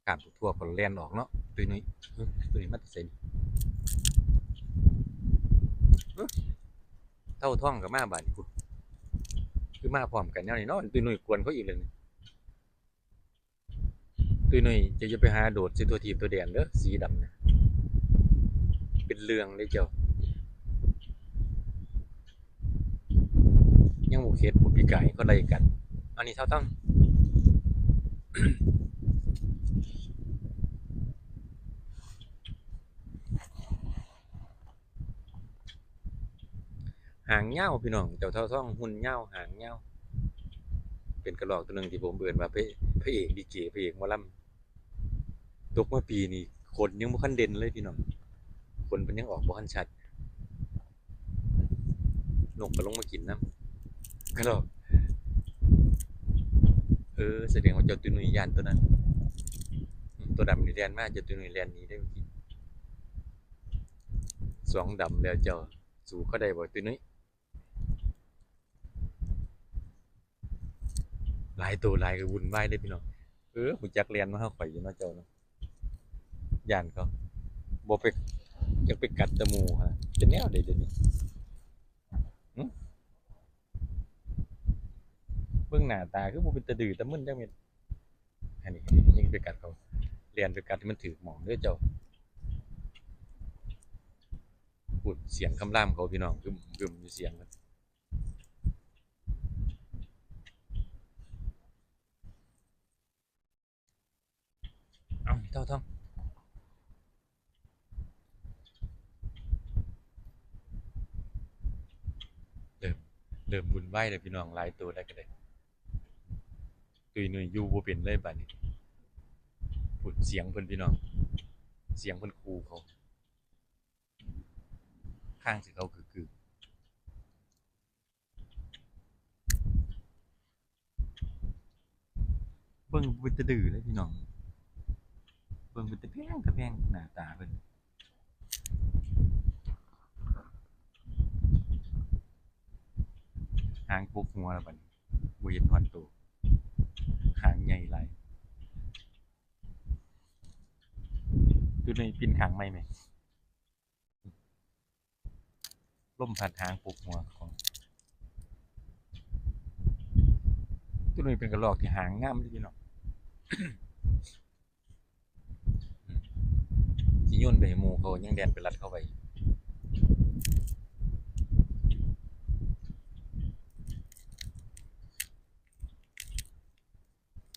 ຂ້າມທົ່ວໆ ກໍແລ່ນອອກເນາະ. ຕຸ້ຍນຸ້ຍ ເອີ ຕຸ້ຍນຸ້ຍມາແຕ່ໃສນີ້? ເອີ ເທົ້າທອງກໍມາບາດນີ້ ພຸ້ນ ຄືມາພ້ອມກັນແນວນີ້ເນາະ. ຕຸ້ຍນຸ້ຍກວນເຂົາອີກແລ້ວນີ້. ຕຸ້ຍນຸ້ຍ ເຈົ້າຢ່າໄປຫາໂດດໃສ່ທົ່ວທີບທົ່ວແດນເດີ ສີດຳນະ ເປັນເລື່ອງເດ້ເຈົ້າ. ຍັງບໍ່ເຂັດ ຜູ້ປີກາຍເຂົາໄລ່ກັດ. ອັນນີ້ເທົ້າທອງ ຫາງຍາວພີ່ນ້ອງ ເຈົ້າເທົ້າທອງ ຫຸ່ນຍາວ ຫາງຍາວ ເປັນກະລອກຕົວໜຶ່ງທີ່ຜົມເອີ້ນວ່າ ພະ ພະເອກລິເກ ພະເອກໝໍລຳ. ຕົກມາປີນີ້ ຂົນຍັງບໍ່ທັນເດັ່ນເລີຍພີ່ນ້ອງ ຂົນເພິ່ນຍັງອອກບໍ່ທັນຊັດ. ນົກກໍລົງມາກິນນຳ ກະລອກ. ເອີ ສະແດງວ່າເຈົ້າຕຸ້ຍນຸ້ຍຢ້ານຕົວນັ້ນ ຕົວດຳນີ້ແລ່ນມາ ເຈົ້າຕຸ້ຍນຸ້ຍແລ່ນໜີເດ້ເມື່ອກີ້. ສອງດຳແລ້ວເຈົ້າ ສູ້ເຂົາໄດ້ບໍ່ຕຸ້ຍນຸ້ຍ? ຫຼາຍໂຕຫຼາຍກໍວຸ່ນວາຍເດ້ພີ່ນ້ອງ. ເອີ ຮູ້ຈັກແລ່ນມາຫາຂ້ອຍຢູ່ເນາະເຈົ້າເນາະ ຢ້ານເຂົາ ບໍ່ໄປ ຢາກໄປກັດແຕ່ໝູ່ຫັ້ນ ເປັນແນວໃດເດນີ້? ຫຶ ເບິ່ງໜ້າຕາຄືບໍ່ເປັນຕາດື້ຕາມຶນຈັກເມັດ. ອັນນີ້ ນີ້ໄປກັດເຂົາ ແລ່ນໄປກັດໃຫ້ມັນຖືກໝ່ອງເດີເຈົ້າ. ພຸ້ນ ສຽງຄຳລາມເຂົາພີ່ນ້ອງ ກຶມໆ ຢູ່ສຽງມັນ. ເອົາ ເທົ້າທອງ ເລີ່ມ ເລີ່ມວຸ່ນວາຍແລ້ວພີ່ນ້ອງ ຫຼາຍໂຕແລ້ວກໍໄດ້. ຕຸ້ຍນຸ້ຍຢູ່ບໍ່ເປັນເລີຍບາດນີ້. ພຸ້ນ ສຽງເພິ່ນພີ່ນ້ອງ ສຽງເພິ່ນຂູ່ເຂົາ ຄາງໃສ່ເຂົາກຶກໆ. ເບິ່ງເປັນຕາດື້ເລີຍພີ່ນ້ອງ ເບິ່ງເປັນຕາແພງຕາແພງ ໜ້າຕາເພິ່ນ ຫາງປົກຫົວແລ້ວບັດນີ້ ບໍ່ເຫັນຮອດໂຕ ຫາງໃຫຍ່ຫຼາຍ. ຈຸດນີ້ປິ່ນຂ້າງໃໝ່ແມະ. ລົມພັດຫາງປົກຫົວຂອງ ໂຕນີ້ເປັນກະລອກທີ່ຫາງງາມເດ້ພີ່ນ້ອງ. ຊິໂຍນໄປໃຫ້ໝູ່ເຂົາ ຍັງແລ່ນໄປລັດເຂົາໄວ້.